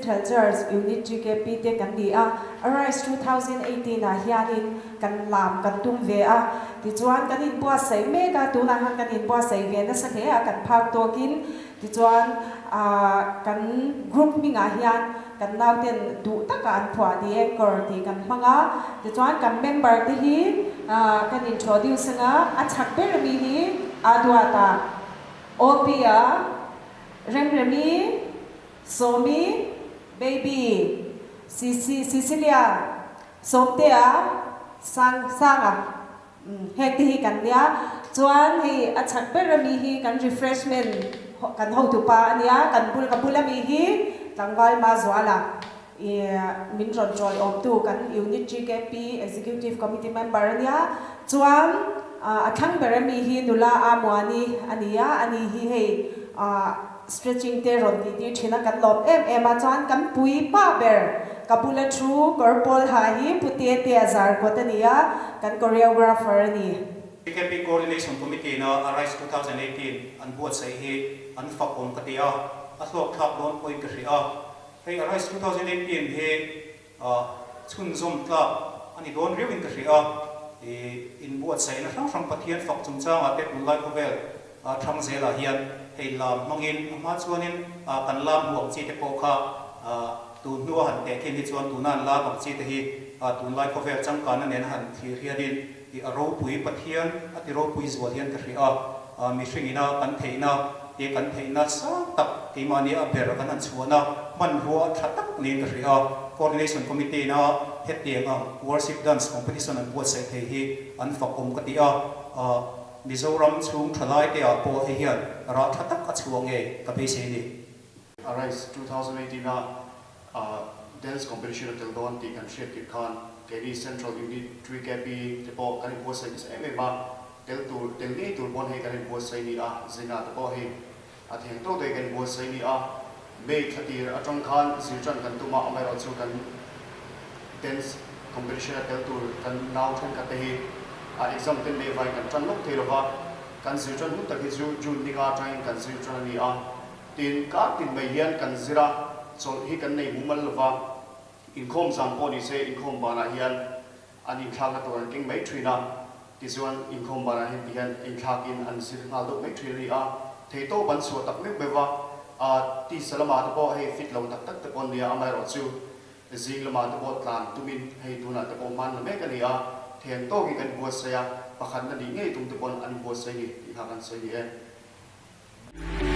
Central Church Unit GKP te kan ni a, Arise 2018 ah hianin kan lam kan tum ve a, tichuan kan inbuatsaih mek a, tunah khan kan inbuatsaih ve nasa hle a, kan phak tawkin tichuan ah kan group hmingah hian kan nauten duh taka an phuah The Anchor tih kan hmang a, tichuan kan member te hi ah kan introduce anga a chak ber ami hi Aduata, Opia, Remremi, Sawmi, Baby, Sisi, Cecilia, Sawmtea, Sang, Sanga, umm heng te hi kan nia. Chuan hei a chhak ber ami hi kan refreshment kan hotu pa a nia, kan bul ka bul ami hi Tlangval Mazuala i min rawn chawi awmtu kan Unit GKP Executive Committee member a nia. Chuan a thlang ber ami hi nula Amuani a ni a, ani hi hei stretching te rawn tih tir thin a, kan lawm em em a. Chuan kan pui pa ber ka bula thu kawr pawl ha hi Pu Tetea Zarkawt a ni a, kan choreographer a ni. GKP Coordination Committee in a Arise 2018 an buatsaih hi an fak awm ka ti a, a hlawk thlak dawn pawhin ka hria a. Hei Arise 2018 hi chhunzawm tlak a ni dawn riauin ka hria a, inbuatsaihna hrang hrang Pathian fak chungchangah te tunlai khawvel thang zelah hian hei lam hmangin a hma chuanin kan lam hmu ang chi te pawh kha tun hnua han teh khin hi chuan tuna an lam ang chi te hi tunlai khawvel changkanna nena han thlir hianin a ropui Pathian a ti ropui zual hian ka hria a, mihringina kan theihna te kan theihna sang tak keimahni a ber kan han chhuahna hmanrua tha tak niin ka hria a, Coordination Committee ina hetiang ang Worship Dance Competition an buatsaih thei hi an fakawm ka ti a, Mizoram chhung thalai te ah pawh hei hian rah tha tak a chhuah ngei ka beisei a ni. Arise 2018 a Dance Competition a tel dawn tih kan hriat tirh khan keini Central Unit 3KB te pawh kan inbuatsaih nasa em em a, Tel tur, tel ngei tur pawn hei kan inbuatsaih ni a, zinga te pawh hei a theng tawk te kan inbuatsaih ni a, May thla tir atang khan zir tan kan tum a, amaherawhchu kan dance competition a tel tur kan nau thenkhat te hi a exam te nei vangin kan tan lawk thei lova, kan zir tan hun tak hi chu June ninga atangin kan zir tan a ni a, tin kar tin mai hian kan zir a, chawlh hi kan nei mumal lova, inkhawm zan pawh ni se inkhawm banah hian An inthlakna tur an keng mai thin a, tichuan inkhawm banah hian tihian inthlakin an zir nghal deuh mai thin a ni a, theihtawp an chhuah tak meuh meuh a, aa tisa lamah te pawh hei fit lo tak tak te pawh an ni a, amaherawhchu zing lamah te pawh tlan tumin hei tunah te pawh hman la mek a ni a, then tawkin kan inbuatsaih a, pakhatna nih ngei tum te paw'n an inbuatsaih ni tih kha kan sawi ni e.